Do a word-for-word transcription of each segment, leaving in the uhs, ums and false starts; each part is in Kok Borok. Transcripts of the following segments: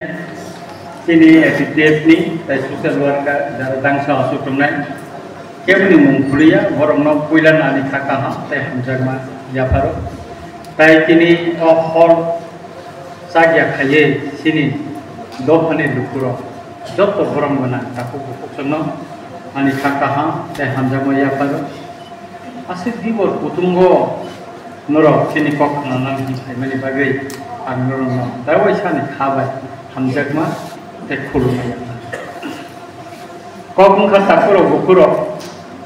Chini A P T F ni tei social worker jara dangsa asuk tongnai, keboni mung khuliya, borokno puila nani kha kaham tei hamjakma yapharo. Tai tini o hor chakya khaiwi chini dophani lukurok joto borom gwnang takhuk bukhuk songno ani kha kaham tei hamjakma yapharo. Aswk dibor kutungo norok chini kok khwnanani hwn phaimani bagwi ang norokno tei waisani kha bai hamjakma tei khulumma yapharo. Kok wngkha takhurok bukhurok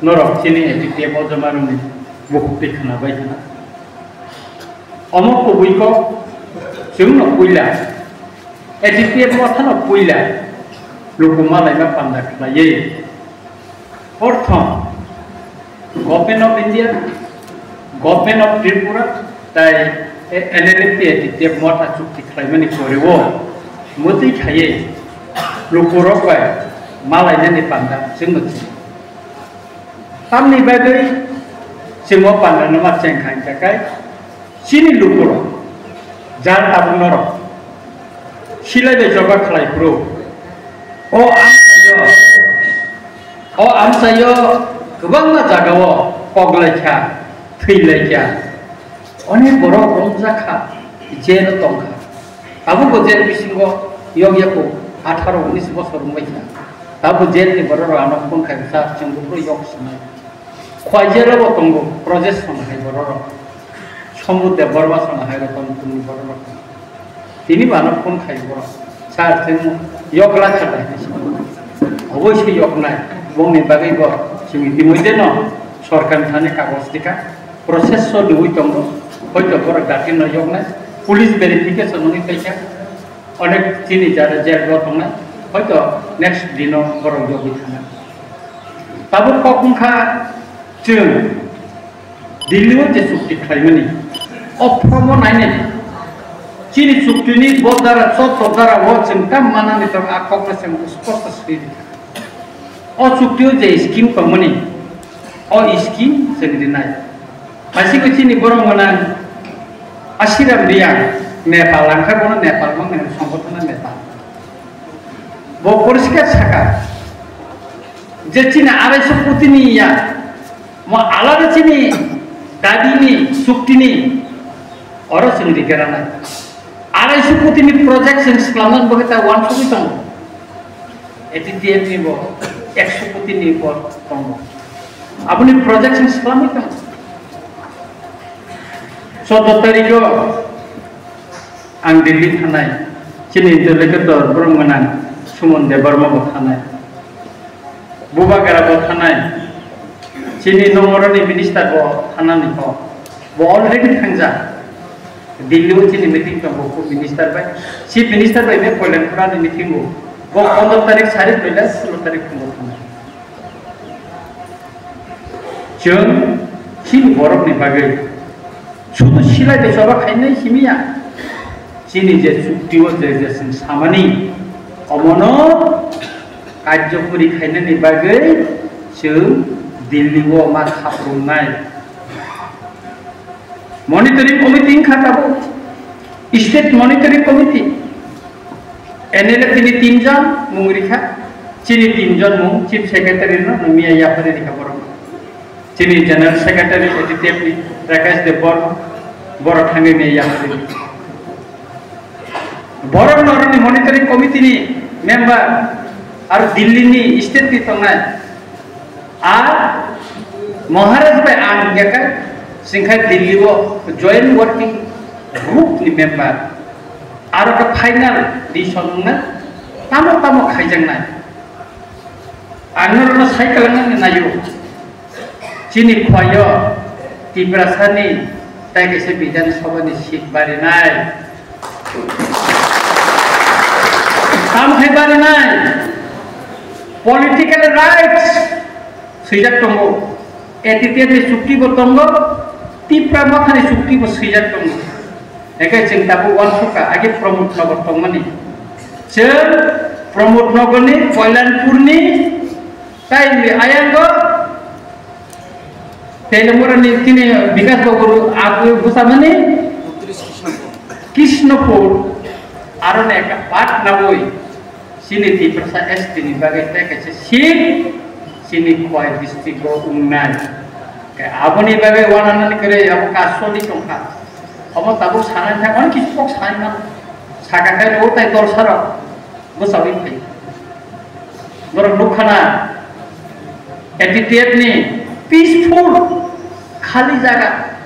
norok chini A P T F o joma rwngni bukhuk twi khwnabai khna. Omo kubui kok chwngno puila, A P T F mothano puila luku malaima panda khlaiwi. Prothom, Government of India, Government of Tripura, tai N L F T A P T F motha chukti khlaimani poreo mwtwi khaiwi lukurok bai malainani panda chwngno chini. Tamni bagwi chwng o pandano ma chengkha hwnkha khe chini lukurok, jal tabuk norok silai bai choba khlai phuru o amchaio, o amchaio kwbangma jagao koklaikha, thwilaikha. Onek borok romjakha, jail o tongkha. Tabukbo jail bisingo yokyaku atharo unis bosor wngbaikha. Tabukbo jail ni borok rok ano phone khai bwsa chwng buphuru yok swnai. Khwai jail o bo tongo, project song hai borok rok. Sombud Debbarma song hai rok tong tongni borok rok. Tini bo ano phone khai borok. Sir, chwng yok lakha bai? Oboi se yoknai. Bongni bagwi bo chwng itimodhye no sorkar ni thani kagoj rikha. Process o dui tongo, hoito borok datin no yoknai, police verification wngwi paikha, onek chini jara jail o tongnai, hoito next dino borok yogwi thangnai. Tabuk kok wngkha chwng Delhi o je chukti khlaimani, o form o nainani, chini chukti ni bo dara, chotro dara o chwng tam manani tongo, a kok no chwng sposto swi rikha. O chukti o je scheme tongmani, o scheme chwng rinai. Aswk chini borok gwnang Ashiram Reang, Nepal, ang khe bono Nepal mangni songbothano Nepal. Bo poriskar saka je chini arai so koti ni ya, mo alada chini dadi ni, chukti ni, oro chwng rikha rana. Arai so koti ni project chwng swlamnani bagwi ta uansugwi tongo. A P T F ni bo ekso koti ni bo tongo. Aboni project chwng swlamwi tongo. Choudo tarikh o ang Delhi thanai, chini interlocutor borok gwnang Suman Debbarma bo thanai. Bubagra bo thanai, chini nongoroni minister bo thanani kok. Bo already thangjak. Delhi o chini meeting tongo, bo minister bai, chief minister bai me Kalyanpur ni meeting o. Bo pondro tarik sari phaila sulo tarik phungo thanai. Chwng chini borokni bagwi sudu silai bai choba khainai simiya. Chini je chukti o je je chwng samani, omono karjokori khainani bagwi chwng Delhi o ma khaprumnai. Monitoring committee wngkha tabuk, State Monitoring Committee, N L F T ni tinjon mung rikha, chini tinjon mung, Chief Secretary no miya yaphari rikha borok, chini General Secretary A T T F ni Rakesh Deb Barma, borok thangwi miya yaphari rikha. Borok norokni monitoring committee ni member aro Delhi ni state ni tongnai. Ar Maharaj bai ang hingkha khe, singkha Delhi o joint working group ni member. Aro khe final decision wngna tamo tamo khaijaknai. Ang norokno sai kwlangna naio. Chini khwlaio Tiprasani tei kaisa Bidhan Sabhani seat barinai. Tamo hai barinai? Political rights swijak tongo. A T T F ni chukti bo tongo, Tipra Mothani chukti bo swijak tongo. Hingkhe chwng tabuk uansukha, age Pramod Nagar tongmani. Chwng Pramod Nagarni, Kalyanpurni, tei ayango Telemurani chini Bikas Babu abo bwsamani Krishnapur. Aro ni ekta part nabwi chini Tiprasa S T ni bagwi tei kaisa seat chini Khowai district o wngnai. Khe aboni bagwi wananani kwrwi abo kaso di tongkha. Omo tabuk sanai thang, onek kisu kok sanai mano. Saka khe o tai dol sarok bwchawi phai. Borok nukkhana A T T F ni peaceful khali jaga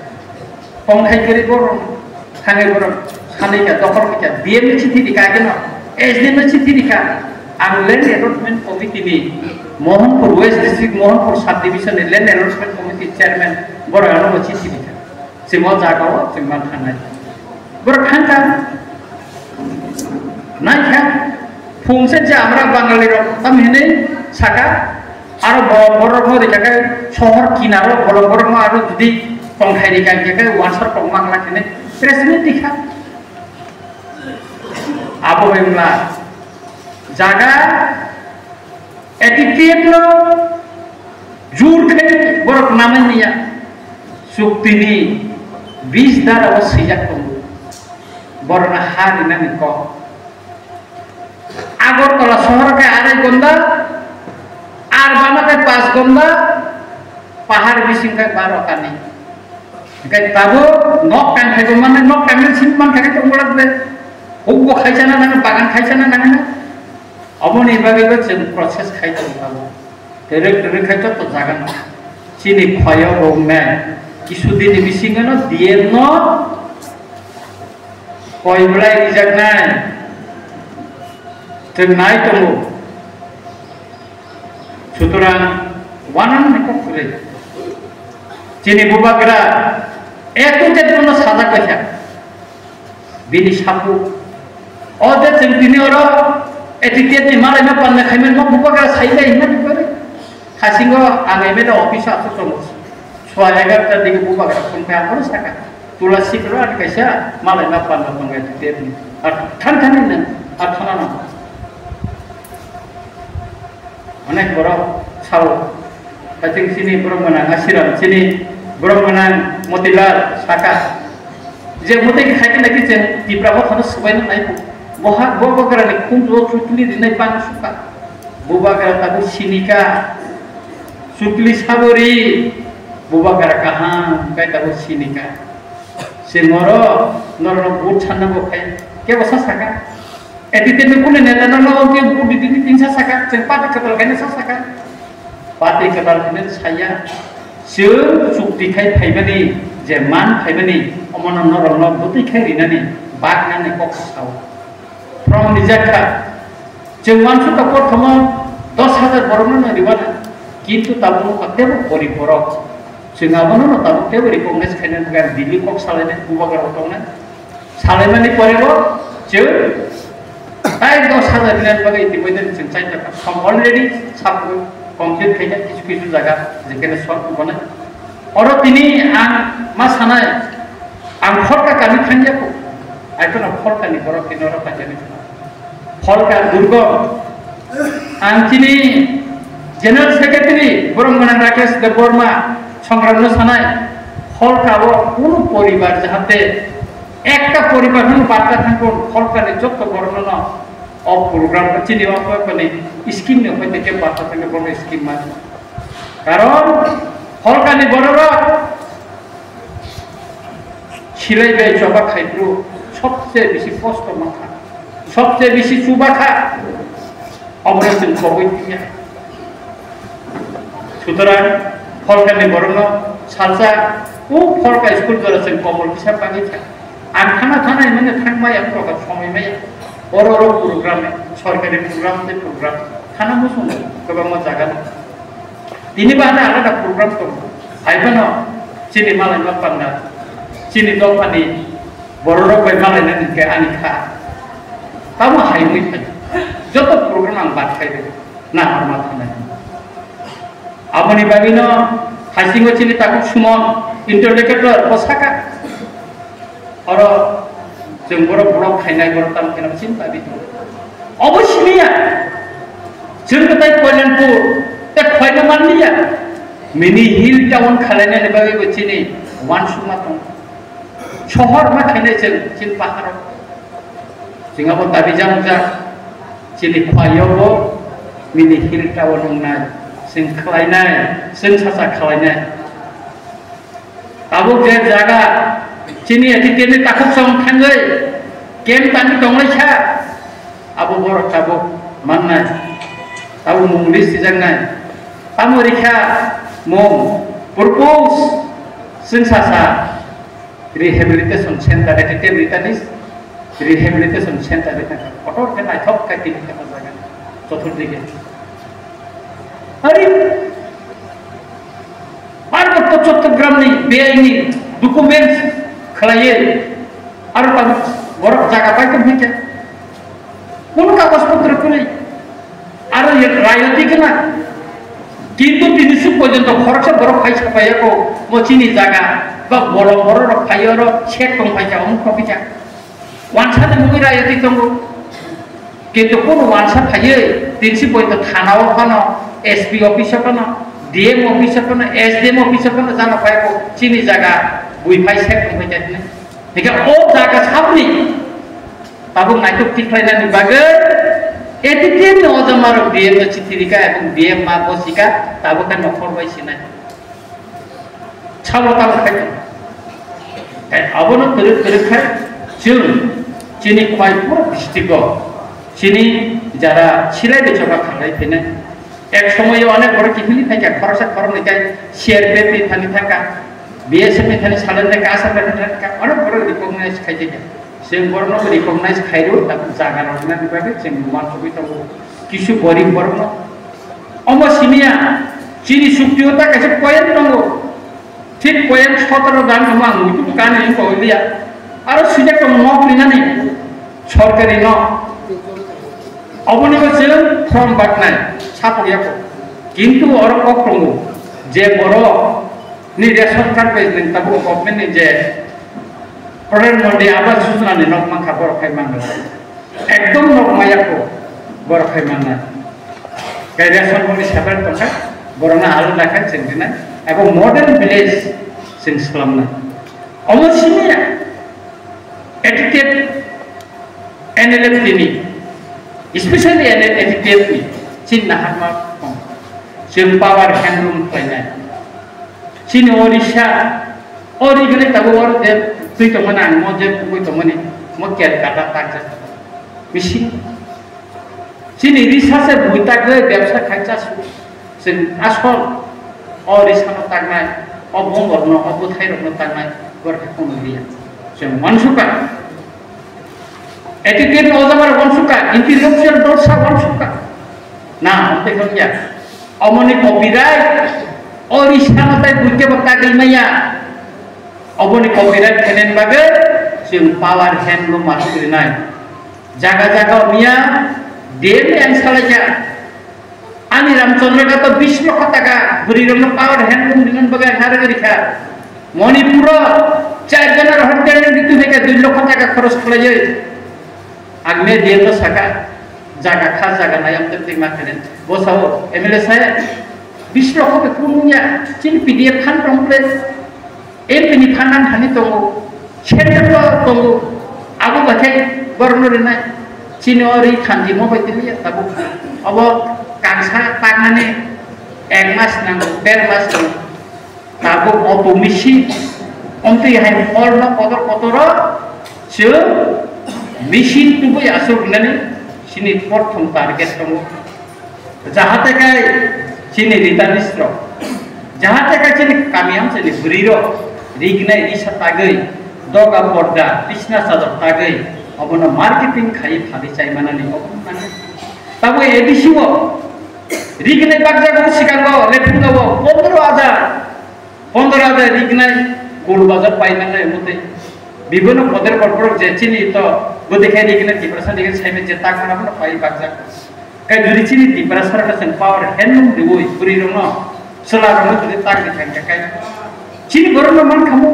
tongthai kwrwi borok thangwi borok sanai kha, dokhol kha, D M ni chithi rikha, ageno S D M ni chithi rikha. Ang Land Allotment Committee ni Mohanpur West District, Mohanpur Sub Division ni Land Allotment Committee Chairman borok ano chithi rikha. Chwng o jaga o chwng ma thangnai. Borok thang kha. Nai kha. Phung se je amra Bangali rok tam hinwi saka. Aro bo-, borok no rikha khe sohor kinaro borok, borok no aro jodi tongthai rikha khe khe wansar tong mangla khe press meet rikha. Abo wngla jaga A T T F no jur khe borok namai niya. Chukti ni bis dara o swijak tongo. Borok no ha rinani kok. Agartala sohor khe arai gonda, ar bana khe pas gonda, pahar bising khe baro kani. Hingkhe tabuk nok tang khai bo mannai, nok tangwi simi mankha khe tongbolak de. Hukbo khaisana nango, bagan khaisana nango. Oboni bagwi bo chwng process khai tongo tabuk. Twrwk twrwk khai joto jaga no. Chini khoyo bo wngnai. Kisudini bisingo no D M no koi belai rijaknai. Chwng nai tongo. Sutorang wanang ni kok kwrwi. Chini bubagra A to Z bono sajak baikha. Bini sapu. O je chwng tini oro A T T F ni malai no panna khaimani no bubagra sai lai hwnna ni kwrwi. Hasingo ang M L A office o aswk tongo. Swa egarta digi bubagra phone khe ang bono saka. Tula sikro ani kaisa malai no panna tongo A T T F ni. Ar thang thang ni nang, ar thana nang. Onek borok sao, I think chini borok gwnang Asiram, chini borok gwnang Motilal saka. Je mutai khai khe nai khe chwng Tipra Motha no swbai no nai bo. Boha bo bubagra ni khunju o chukli rinai bang suka. Bubagra tabuk sinika, chukli sabori, bubagra kaham kai tabuk sinika. Chwng oro norok vote sanna bo khai kebo sa saka. A T T F ni kunu neta no nogo khe vote di di di sa saka, chwng party kwtal khaina sa saka. Party kwtal khaina saya. Chwng chukti khai phaimani, je man phaimani, omono norok no bwtwi khai rinani, bak nani kok sao. From rijak kha. Chwng wansukha, prothomo dos hajar borokno no riwana, kintu tabuk wngkha teibo gorib borok. Chwng abono no tabuk teibo recognize khaina bagwi ang Delhi kok salainai, bubagra rok tongnai. Salaimani pore bo chwng tai dos hajar rinani bagwi itimodhye chwng chaita kha. Som already sub complete khaikha kisu kisu jaga, jekheno short bonai. Oro tini ang ma sanai, ang Pholka kami thangya kho. Aitona Pholkani borok tini oro paijani. Pholka Durgom, ang chini General Secretary borok gwnang Rakesh Debbarma Songramno sanai, Pholka o kunu poribar jahate ekta poribar no barta thangkon, Pholkani jotto borokno no o program chini o koi koni scheme ni hoite khe barta thangkhe bono scheme ma. Karon Pholkani bororok silai bai choba khai phuru sobse bisi kosto mankha, sobse bisi chuba kha, obono chwng koboi tiya. Sutorang Pholkani borokno salsa o Pholka school jora chwng komol kisa bagwi kha. Ang thana thana himani thang maya, wngkha somoi maya. Oro oro program, sorkari program tei program thana muchungo kwbangma jaga no. Tini bo ano alada program tongo. Hai phano chini malai ma panda, chini dophani bororok bai malainani hwnkhe ani kha. Tamo hai wngwi phai. Joto program ang bad khai rw. Na harma thanai. Aboni bagwino haisingo chini takhuk Sumon, interlocutor, bo saka. Oro chwng borok borok khainai borok tamo khainai chini bagwi tongo. Obo simiya. Chwng tai Koilanpur, te khaina manliya. Mini hill town khalainani bagwi bo chini wansukma tongo. Sohor ma khainai chwng, chini paharo. Chwng abo dabi jang jak, chini khwlai o bo mini hirta o nungnai, chwng khlainai, chwng sacha khlainai. Tabuk je jaga chini A T T ni takhuk song thangwi kem tangwi tonglai kha, abo borok tabuk mannai, tabuk mung list sijaknai. Tamo rikha mung purpose chwng sacha rehabilitation center, A T T Britanish rehabilitation center rikha. Kotor khe naithok khe tini khe o jaga choturbike. Hari Parbotto Chottogramni beaini documents khlaiwi aro tabuk borok jaga pai tong khe kunu kagoj potro kwrwi aro ye rayoti khna. Kintu tini suk porjonto khoroksa borok phai sapai ya ko mo chini jaga ba bolong borok rok phai oro sek tong phai kha, omuk rok kisa. Wansa ni mungwi rayoti tongo. Kintu kunu wansa phaiwi tinsi poito thana o phano, S P office o phano, D M office o phano, S D M office o phano jano phai ko chini jaga bui phai sek tong phai kha hwnwi. Hingke o jaga sabni tabuk naitok tikhlainani bagwi A T T ni o jama rok D M no chithi rika ebong D M ma bosika tabuk khe nokhor bai sinai. Sabo tamo khai tong. Tei abono kwrwk kwrwk khai chwng chini Khwai pura district o chini jara silai de choba khanai phainai. Ek somoyo onek borok kiphilwi phaikha, khoroksa khoroknwi khai C R P F ni thani thangkha, B S F ni thani salai thangkha, Assam ni thani thangkha, onek borok recognize khai thangkha. Chwng borokno recognize khairw, tabuk jaga rwna bagwi chwng uansugwi tongo. Kisu gorib borokno. Omo simiya, chini sukti o ta kaisa point tongo. Thik point sotoro dan omo ang muitu kani wngkha holiya. Aro sijak tongo nok rinani sorkari nok. Oboni bo chwng form baknai, sapok yako. Kintu oro kok tongo je borok ni ration card bai nwng tabuk government ni je Pradhan Mantri Awas Yojana ni nok mankha borok khai mangno. Ekdom nok maya ko borok khai mangna. Kai ration card ni separate tongkha, borok na alu nakhai chwng rinai. Abo model village chwng slamnai. Omo simiya attitude N L F T ni, especially N L F T ni, chini naharma tong. Chwng power handloom khlainai. Chini Odisha, o rigini tabuk oro je twi tongmani, ang mo je pugui tongmani, mo Calcutta takjak. Machine. Chini risa se bui tagwi bebsa khai chasu. Chwng asol o risano tagnai, o bongorno, o bwthairokno tagnai, borok khe kono liya. Chwng uansukha. Attitude o jabar uansukha, intellectual dorsa uansukha. Na, omo tei wngya. Omoni copyright, o risano tai buikhe bo tagwi maya. Oboni copyright khainani bagwi chwng power handloom aswk rinai. Jaga jaga miya D M ni ang salaikha. Ani Ramchandra ga to bish lokho taka bwrwi rokno power handloom rinani bagwi ang narwgwi rikha. Manipur o char jona rohor training ditu hwnkhe dui lokho taka khoros khlaiwi. Ang media no saka, jaga kha jaga nai amtwk twi ma khainani. Bo sao M L A sai bish lokho be phunukya chini P D F phan tong ple. M P ni phanang thani tongo, central o tongo, abo bai khe borokno rinai. Chini o ri thanti mo bai tiliya tabuk. Abo kangsa taknani ek mas nango, der mas nango. Tabuk auto machine, omtwi hai hol no kotor kotor o chwng machine tubui aswk rinani chini prothom target tongo. Jahate kai chini ritanis rok, jahate kai chini kami amchaini bwrwi rok rignai risa tagwi, doga porda, bisna chador tagwi, obono marketing khai phalwi chai manani obo mano. Tabo A D C o rignai bakjago sikango lephungo pondro hajar. Pondro hajar rignai gul bazar pai mangnai omo tei. Bibono kotor kotor je chini to bwdikhe rignai Tiprasa ni saimai je tak mana bono pai bakjak. Kai juri chini Tiprasa rok chwng power handloom riwi bwrwi rokno chwla rokno juri tak di thang kai. Chini borok no man khamu.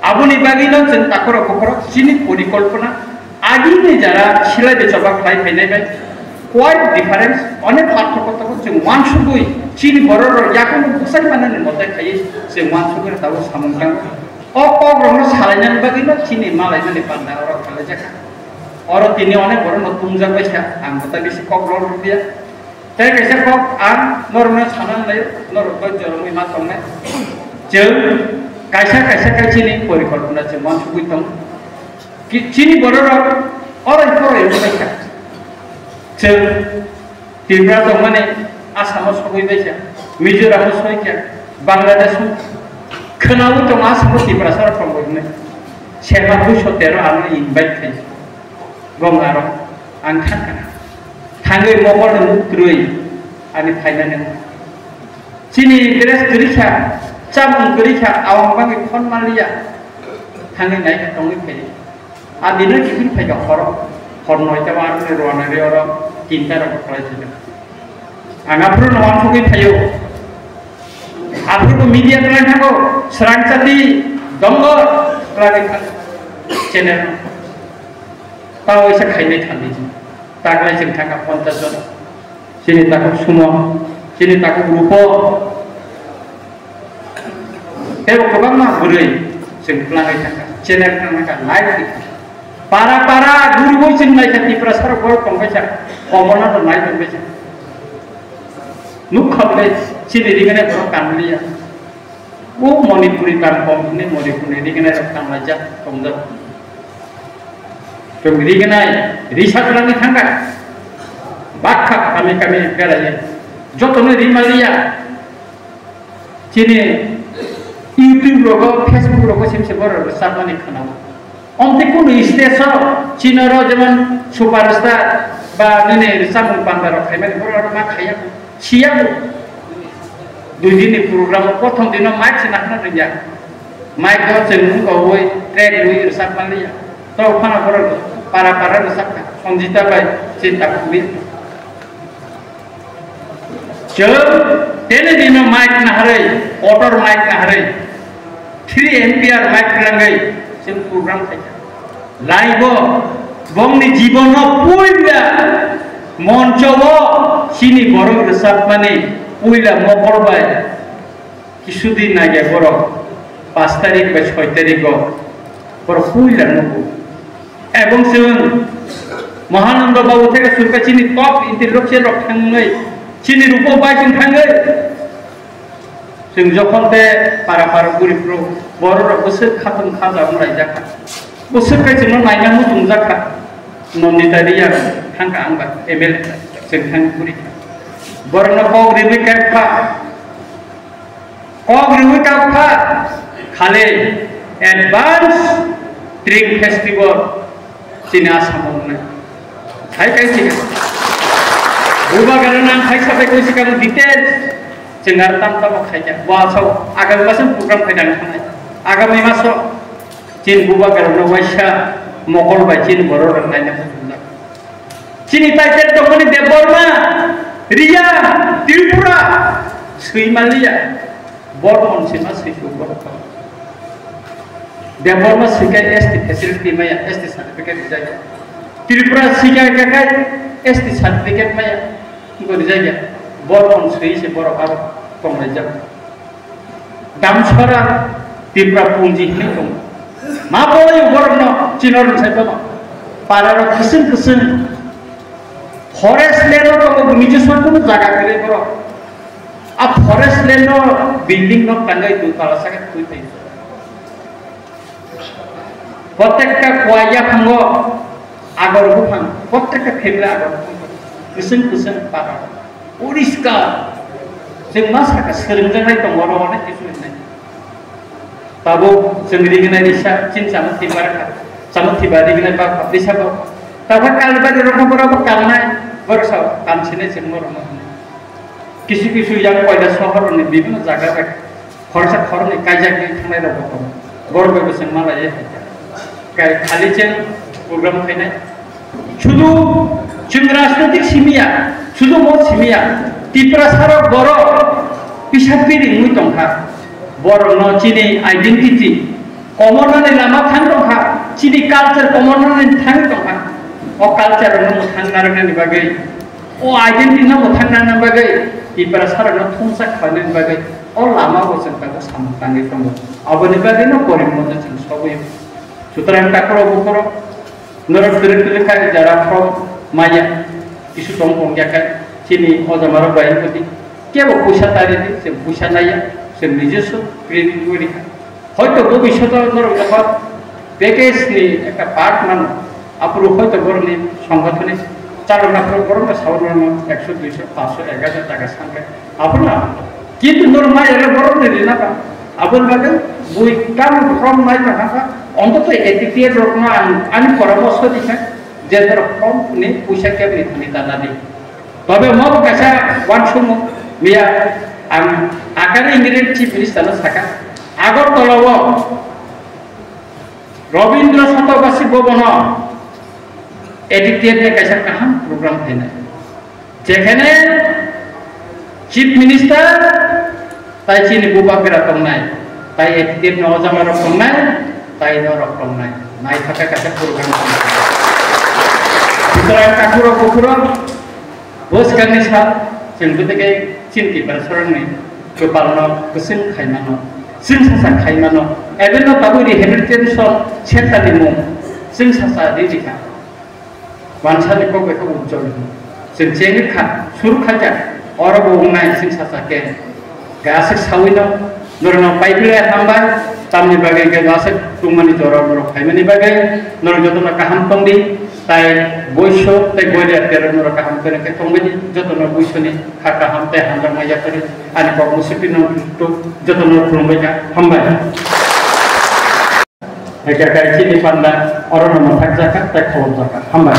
Aboni bagwino chwng takhorok bokhorok chini porikolpona agini jara silai de choba khlai phainai bai quite difference, onek parthokko tongo. Chwng uansugwi chini bororok yakung bwsai manani mote khaiwi chwng uansugwi tabuk samung tango. O kokrokno salainani bagwino chini malainani panda oro khlaijak kha. Oro tini onek borokno tumjak bai kha, ang bo ta bisi kok rw rwliya. Tei kaisa kok ang norokno sana nai, norok bai jorongwi ma tongnai. Chwng kaisa kaisa khe chini porikolpona chwng uansugwi tongo. Ki-, chini bororok oroi poroi wngwi kha. Chwng Tripura tongmani Assamo sogwi bai kha, Mizoram-o soi kha, Bangladesh-o khwnaui tongo, Assamo Tiprasarok tongo hwnwi. Sema duiso tero ano invite khai. Gongaro ang thangkha. Thangwi mokolni muk kwrwi ani phainani wngkha. Chini dress kwrwi kha, chamung kwrwi kha, awang bagwi khon manliya. Thangwi naikha tongwi phai. A dino kiphil phaikha horo, hor noita o aroni rwna ri oro tinta rok khlai thangkha. Ang aphuru no wansugwi phaio. Aphuru media twlang thango, srangchati dongor twlagwi thango channel no. Tao isa khainai thangdi. Taklai chwng thangkha ponchash jon. Chini takhuk Sumo, chini takhuk Rupo. Tei bo kwbangma bwrwi chwng twlangwi thangkha, channel twlangkha, live khaikha. Para para gurui chwng naikha, Tiprasarok borok tongbaikha, komono rok nai tongbaikha. Nukha bwlai chini rignai borok kanliya. O Manipuri tang kom hwnwi Manipurni rignai rok tanglaijak tongjak. Chwng rignai risa twlangwi thangkha. Bakha kami kami beraiwi jotono rimaliya. Chini YouTube rogo, Facebook rogo simse borok rwchapmani khwnao. Omtwi kunu stage o chini oro jemon superstar ba nini rwchapmung panda rok khaimani borok oro ma khaiya, siya bo. Dui din ni program o prothom dino mic se nakhna rwya. Mic o chwng wngkha oi track rwi rwchapmani ya. To phano borok para para rwchapkha. Sanjita bai chinta khumui. Chwng tele dino mic naharwi, kotor mic naharwi, three ampere mic kwlangwi chwng program khaikha. Laibo bongni jibono puila moncho o chini borok rwchapmani puila mokol bai. Kisudin naiya borok, pash tarik bai soi tarik o borok puila nugo. Ebong chwng Mahananda Babu theke surka chini top intellectual rok thangwi, chini rupo bai chwng thangwi. Chwng jokhon te para para gurip rok, borok rok bwswk khatong khaja wng laijak kha. Bwswk kai chwngno naina muchungjak kha. Nandita Riya thangkha ang bai M L A chwng thangwi guri kha. Borokno kok riwi kha. Kok rwui kha kha khali advance Tring Festival chini Assam o wngnai. Hai kai chini. Bubagra nang hai sabai koi sikang details. Chwng ar tam tamo khaikha. Bo asok agami maso program khai dang thanai. Agami maso chini Bubagra no waisa mokol bai chini borok rok naina muchungjak. Chini title tongmani Debbarma, Riya, Tripura, swi manliya. Bormon sima swi borok. Debbarma swi khe S T facility maya, S T certificate rijak ya. Tripura swi khe khe S T certificate maya, wngkha rijak ya. Bormon swi se borok aro tonglaijak. Damsara Tipra Pungji hinwi tongo. Ma bolai borokno chino rwsai bono. Pararo kwswng kwswng forest land o tongo, bo niji soi kunu jaga kwrwi borok. A forest land o building nok tangwi dui tala sakhe twi thai. Protekta kua yaphango agor buphang, protekta family agor buphang, kwswng kwswng para. Poriskar. Chwng ma sakha swrwngjaknai tongo oro onek kisu hinwi. Tabuk chwng rignai risa, chini chamung thibar kha. Chamung thibar rignai ba publish abo. Tabuk kalbari rokno borok bo kalnai, borok sao, kamsinai chwng borok no hinwi. Kisu kisu yang koida sohor ni bibhinno jaga bai. Khoroksa khoroknwi kaijaknwi thangnairokbo tongo. Borok bai bo chwng malaiwi hai kha. Kai khali chwng program khainai. Sudu chwng rajnoitik simiya, sudu mo simiya. Tiprasarok borok kisa piri wngwi tongkha. Borokno chini identity komornani lama thang tongkha. Chini culture komornani thang tongkha. O culture-rokno mwthang narwknani bagwi O identity no mwthang nangna bagwi, Tiprasarokno thumsa khlainani bagwi, O lama bo chwng tabuk samung tangwi tongo. Aboni bagwino Karimganj chwng sogwi. Sutrang takhoro bukhoro norok twrwk twrwk khai jara form maya kisu tong tong ya khai chini ojamarok bai wngkha di. Kebo puisa tari di, chwng puisa naiya, chwng nijosw credit gori kha. Hoito bobishoto norok jokhon package ni ekta part mano, aphuru hoito borokni songgothoni chalokna phuru borokno saui mano ekso, duiso, paanso, ek hajar taka sangkhe. Aphuru na, kintu norok mai rwle borokni rina ba. Aboni bagwi bui kamo form nai tongkha, ontoto A D P F rokno ang ani poramorsho di kha, je norok form ni puisa kebni thani tana di. Tobe omo bo kaisa uansukmung, miya ang akare Indian Chief Minister no saka, Agartala o Rabindra Satobasi Bhavan o A D P F ni kaisa kaham program khainai. Jekhane Chief Minister tai chini bubagra tongnai, tai A D P F ni ojamarok tongnai, tai norok tongnai. Naithok khe kaisa program khainai. Sutrang takhurok bukhurok Bwskangni sal, chwng bwtwi khe chini Tiprasarokni kwpalno kwchwng khaimano, chwng sacha khaimano, ebeno tabuk rehabilitation center ni mung chwng sacha ri rikha. Wansani kok bai khe ujjol hwn. Chwng chengwi kha, sur khaikha, oro bo wngnai chwng sacha khe. Aswk sawino norokno paiphile hambai, tamni bagwi hwnkhe aswk tongmani jora norok phaimani bagwi norok jotono kaham tongdi, tai boiso tei goiler terok norok kaham khe tongbaidi, jotono boisoni kha kaham tei hamjakma yapharwi ani kok musuktwino jotono khulumbaikha, hambai. Ekha kai chini panda orono mwthakjakha tei kholopjakha. Hambai.